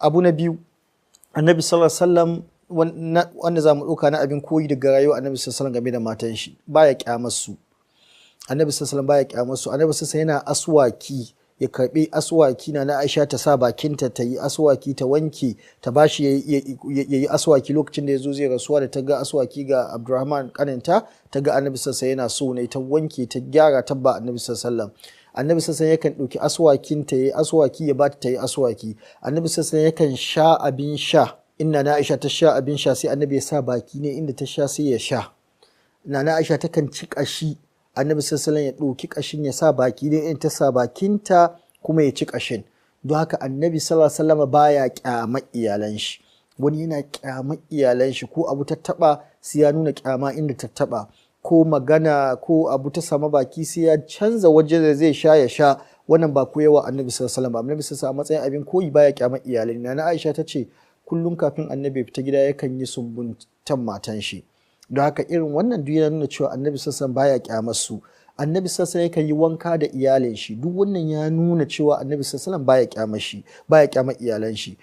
Abu na biyu, Annabi sallallahu alaihi wasallam, wanda za mu ɗauka na abin koyi daga rayuwar Annabi sallallahu alaihi wasallam game da matan shi, baya kyamar su. Annabi sallallahu alaihi wasallam baya kyamar su. Annabi sallallahu alaihi wasallam yana aswaki, ya karbi aswaki, na Aisha ta sa bakinta ta yi aswaki, ta wanke, ta bashi ya yi aswaki. Lokacin da ya zo zai rasuwa, da ta ga aswaki ga Abdurrahman kaninta, ta ga Annabi sallallahu alaihi wasallam yana so ne, ta wanke, ta gyara, ta ba Annabi sallallahu alaihi wasallam. Annabi sallallahu alaihi wasallam yakan ɗauki aswakin ta yi aswaki, ya bata ta yi aswaki. Annabi sallallahu alaihi wasallam yakan sha abin sha. Inna na Aisha ta sha abin sha, sai Annabi ya sa baki ne inda ta sha sai ya sha. Nana Aisha takan ci ƙashi, Annabi sallallahu alaihi wasallam ya ɗauki ƙashin ya sa baki ne in ta sa bakinta kuma ya ci ƙashin. Don haka Annabi sallallahu alaihi wasallam baya ƙyamar iyalan shi. Wani yana ƙyamar iyalan shi, ko abu ta taɓa sai ya nuna ƙyama inda ta taɓa, ko magana ko abu ta samu baki sai ya canza waje da zai sha ya sha. Wannan ba koyawa Annabi sallallahu alaihi wasallam ba. Annabi sallallahu alaihi wasallam a matsayin abin koyi baya ƙyamar iyalai. Nana Aisha ta ce kullum kafin Annabi ya fita gida yakan yi sumbuntan matan shi. Don haka irin wannan duk yana nuna cewa Annabi sallallahu alaihi wasallam baya kyamar su. Annabi sallallahu alaihi wasallam yakan yi wanka da iyalin shi. Duk wannan ya nuna cewa Annabi sallallahu alaihi wasallam baya kyamar shi, baya kyamar iyalan shi.